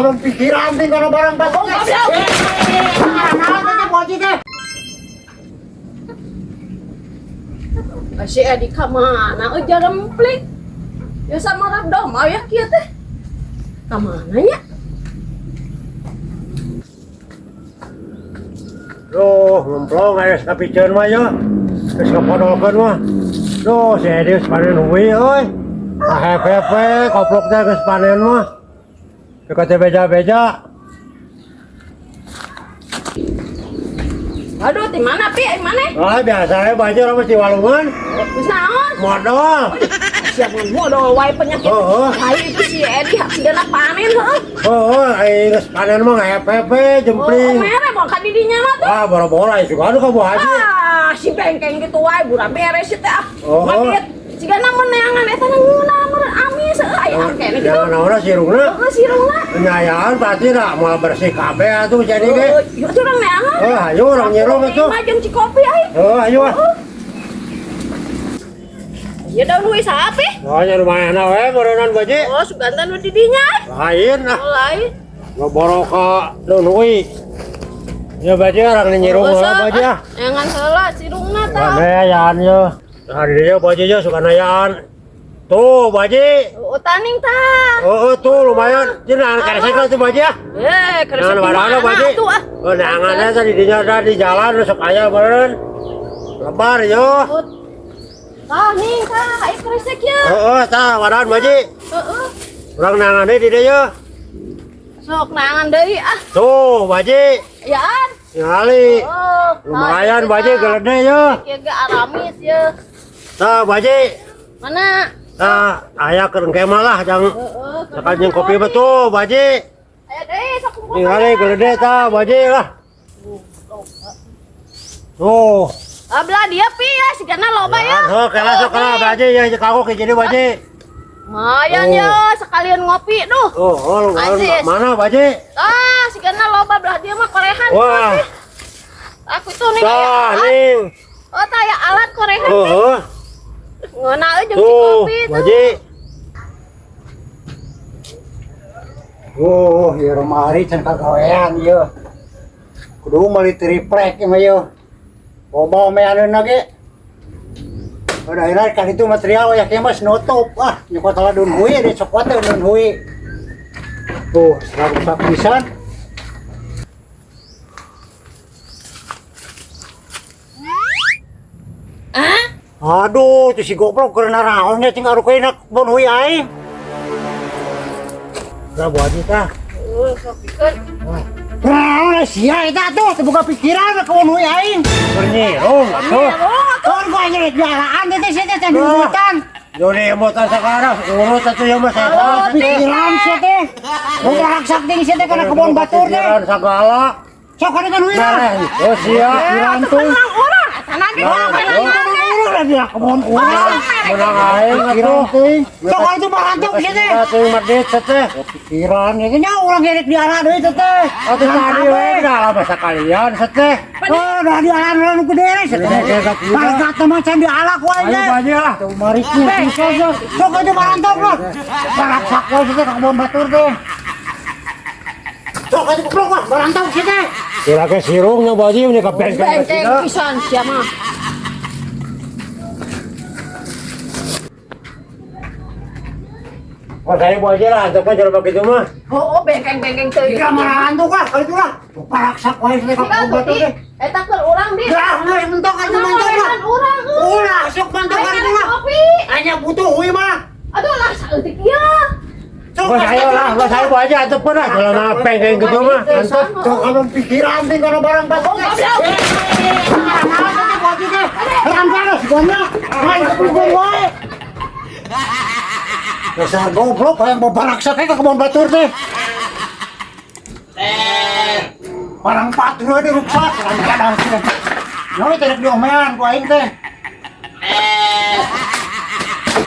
Belum pikiran teh kana barang batur. Si Edi ka mana euy jaremplik. Ya sama rabdo mau ya kieu teh. Ka mana nya? Duh, ngemplong aya sapiceun mah ya. Geus kapodolkeun mah. Duh, si Edi geus panen hui euy. Ahepepe koplok teh geus panen mah. Dekat teh beja-beja. Aduh, di mana pi? Di mana? Wah, biasa we baju urang mah di walungan. Geus naon? Modal. Siap modal wae penyakit. Oh, oh. Ai itu si Edi sigana panen heuh. Oh, ai geus panen mah ngahepepe Oh, jempling. mere mau ka didinya mah tuh. Wah, boro-boro ai suka anu ka Bu Haji. Ah, si bengkeng gitu wae buram beres sih teh ah. Oh. Magit sigana meneangan eta na ngeunah meureun amis heuh aya kene gitu. Jangan naon sirungna. Heeh, sirungna. Nyayaan pasti lah moal bersih kabeh atuh jadi ge. Heeh, ieu tuh urang neangan. Oh, ayo urang nyirung atuh. Mah jeung cikopi ai. Oh, ayo ah. Iya daun hui saha pi? Oh, nya lumayan we meureunnan Bu Haji. Oh, sugantan nu di dinya. Lain ah. Oh, lain. Ngoboro ka daun hui. Ya Bu Haji urang nyirung heula Bu Haji ah. Neangan heula sirungna tah. Rame ayaan ye. Nah, di dieu Bu Haji ye suka nayaan. Tuh, Bu Haji. Oh, taning tah. Oh, oh, tuh lumayan. Jeung neangan keresek lah tuh Bu Haji ah. Eh, keresek Neangan di mana Bu mana Haji? tuh ah? Oh, neangannya tadi dinya ada di jalan sok aya meureun. Lebar yo. Oh, taning tah, aya keresek ya. Heeh, tah wadahan Bu Haji. Heeh. Urang neangan deui di dieu ye. Sok neangan deui ah. Tuh, Bu Haji. Ayaan. Ningali. Oh, Lumayan Bu Haji gelede ye. Kieu ge aramis ye. Tah, Bu Haji. Mana? Tah, aya keur engke mah lah jang Heeh. sakan jeung kopi betul Bu Haji. Aya deui sok kumpul. Ningali gelede tah Bu Haji lah. Tuh. Ah, belah dia pi ya, sigana loba ya. Heuh, kela sok kela Bu Haji ya kagok ke jadi Bu Haji. Lumayan Oh. ya, sekalian ngopi duh. Oh, oh lumayan. Aziz. Mana Bu Haji? Ah, sigana loba belah dia mah korehan. Wah. Aku itu nih kayak Tah, alat. ning. Oh, tah ya alat korehan. Oh, oh. Ngeuna euy jeung Tuh, kopi Bu tuh. Haji. Oh, ieu romari can kagawean ieu. Kudu meuli triplek ieu mah ieu. Loba omeaneunna ge. Udah akhirnya kan itu material ya kieu mah nutup. Ah, nyokot salah daun hui deui cokot teh daun hui. Tuh, rusak pisan. Aduh, itu si goblok keur naraon nya cing arukeuna kebon hui aing. Tah Bu Haji tah. Oh, sok pikeun. Nah, sia eta tuh teu boga pikiran ka kebon hui aing. Keur nyirung atuh. Kan gua nyeri jalaan teh sia teh can diurutan. Joni emotan sekarang urut atuh ya mah setan. Pikiran sia teh. Boga raksak deui sia teh kana kebon batur teh. Pikiran segala. Sok kana kan hui lah. Nah, oh sia. Pikiran tuh. Menang urang, eta na ge Nah, menang Urang dia kebon urang. Menang aing Pikiran atuh. teuing. Sok kana itu barantok sia teh. Teuing medit teh. Pikiran ya nya urang gerek diara deui teh teh. Atuh tadi we dah lama sekalian teh. Oh, dah diala nu gede teh. Bagat mah can diala ku aing Ayo teh. Bu Haji lah. Tuh mariknya sok sok aja barantok lah. Baraksak wae sih teh ka kebon batur teh. Sok aja goblok mah barantok sih teh. Kira ke sirungnya Bu Haji ini ka bengkeng Bengkeng pisan sia mah. Oh, saya Bu Haji lah, antuk mah jelema kitu mah. Oh, bengkeng-bengkeng teuing. Jika marantok lah kalau itu lah. Baraksak wae sih teh ka kebon batur teh. Eta keur urang di. Lah geus mentok atuh mantok lah. Korehan urang euy. Ulah sok mantok Aing atuh lah. kopi. Hanya butuh hui mah. Aduh lah saeutik ieu. Sok Bos ayo lah, bos ayo Bu Haji antuk pun lah jelema bengkeng kitu mah, antuk. Sok kalau pikiran teh kana barang batur teh. Bu Haji teh. Rampas goblok. Main kebon wae. Dasar goblok hayang babaraksak ka kebon batur teh. Barang batur we diruksak kadang-kadang sih. Nyawa teh rek diomean ku aing teh.